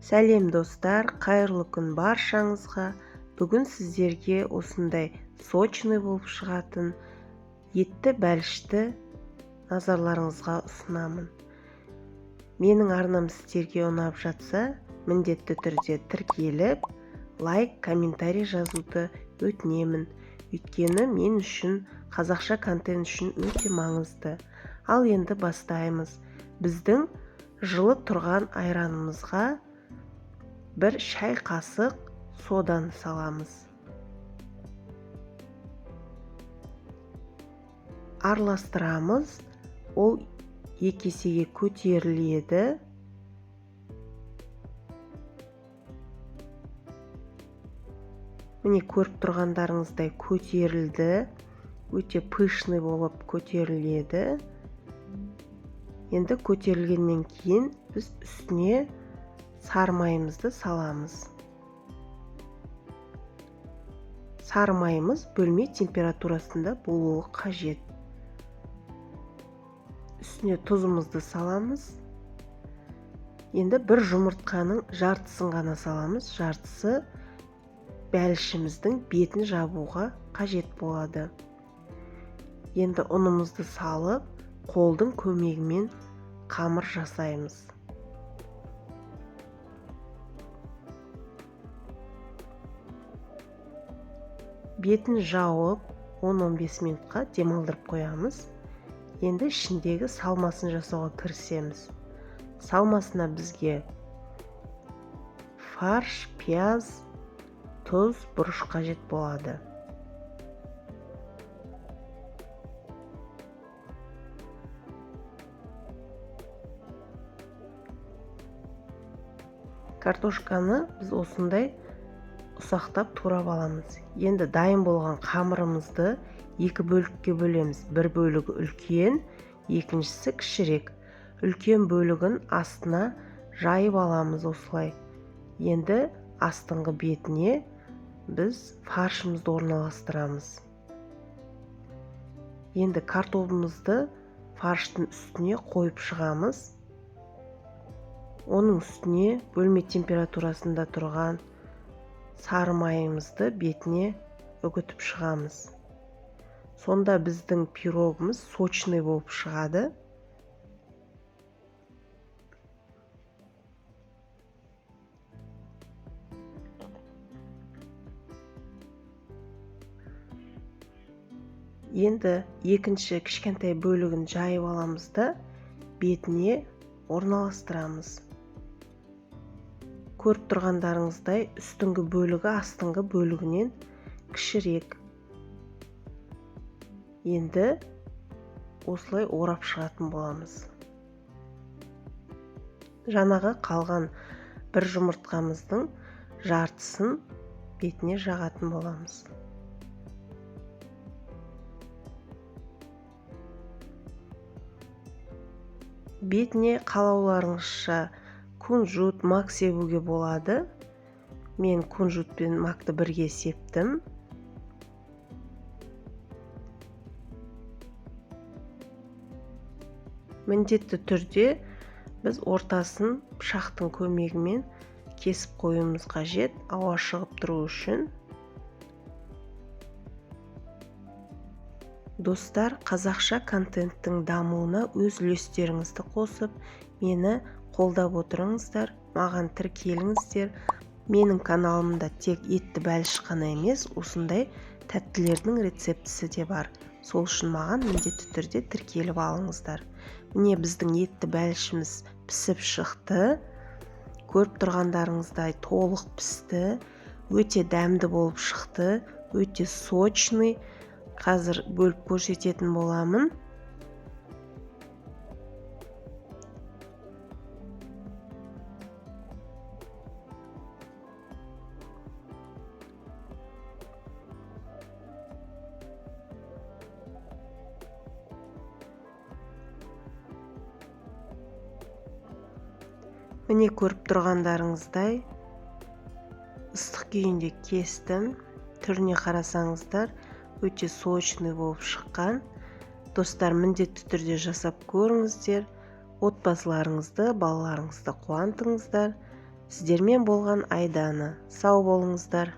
Сәлем достар, қайырлы күн баршаңызға. Бүгін сіздерге осындай сочный болып шығатын етті бәлішті назарларыңызға ұсынамын. Менің арнам сіздерге ұнап жатса, міндетті түрде тіркеліп, лайк, комментарий жазуды өтінемін. Өйткені мен үшін қазақша контент үшін өте маңызды. Ал енді бастаймыз. Біздің жылы тұрған айранымызға бір шай қасық соданы саламыз. Араластырамыз. Ол екі есеге көтеріледі. Міне көріп тұрғандарыңыздай көтерілді. Өте пышный болып көтеріледі. Енді көтерілгеннен кейін біз үстіне сары майымызды саламыз. Сары майымыз бөлме температурасында болуы қажет. Үстіне тұзымызды саламыз. Енді бір жұмыртқаның жартысын ғана саламыз. Жартысы бәлішіміздің бетін жабуға қажет болады. Енді ұнымызды салып, қолдың көмегімен қамыр жасаймыз. Бетін жауып, 10-15 минутқа демалдырып қоямыз. Енді ішіндегі салмасын жасауға кірісеміз. Салмасына бізге фарш, пияз, тұз, бұрыш қажет болады. Картошканы біз осындай ұсақтап турап аламыз. Енді дайын болған қамырымызды екі бөлікке бөлеміз. Бір бөлігі үлкен, екіншісі кішірек. Үлкен бөлігін астына жайып аламыз осылай. Енді астыңғы бетіне біз фаршымызды орналастырамыз. Енді картобымызды фарштың үстіне қойып шығамыз. Оның үстіне бөлме температурасында тұрған сары майымызды бетіне үгітіп шығамыз. Сонда біздің пирогымыз сочный болып шығады. Енді екінші кішкентай бөлігін жайып аламыз да бетіне орналастырамыз. Көріп тұрғандарыңыздай үстіңгі бөлігі астыңғы бөлігінен кішірек. Енді осылай орап шығатын боламыз. Жаңағы қалған бір жұмыртқамыздың жартысын бетіне жағатын боламыз. Бетіне қалауларыңызша кунжут, мак себуге болады. Мен кунжут пен макты бірге септім. Міндетті түрде біз ортасын пышақтың көмегімен кесіп қоюымыз қажет, ауа шығып тұру үшін. Достар, қазақша контенттің дамуына өз үлестеріңізді қосып, мені қолдап отырыңыздар, маған тіркеліңіздер. Менің каналымда тек етті бәліш қана емес, осындай тәттілердің рецептісі де бар. Сол үшін маған міндетті түрде тіркеліп алыңыздар. Міне біздің етті бәлішіміз пісіп шықты. Көріп тұрғандарыңыздай толық пісті, өте дәмді болып шықты, өте сочный. Қазір бөліп көрсететін боламын. Міне көріп тұрғандарыңыздай ыстық күйінде кестім. Түріне қарасаңыздар өте сочный болып шыққан. Достар, міндетті түрде жасап көріңіздер. Отбасыларыңызды, балаларыңызды қуантыңыздар. Сіздермен болған Айдана. Сау болыңыздар.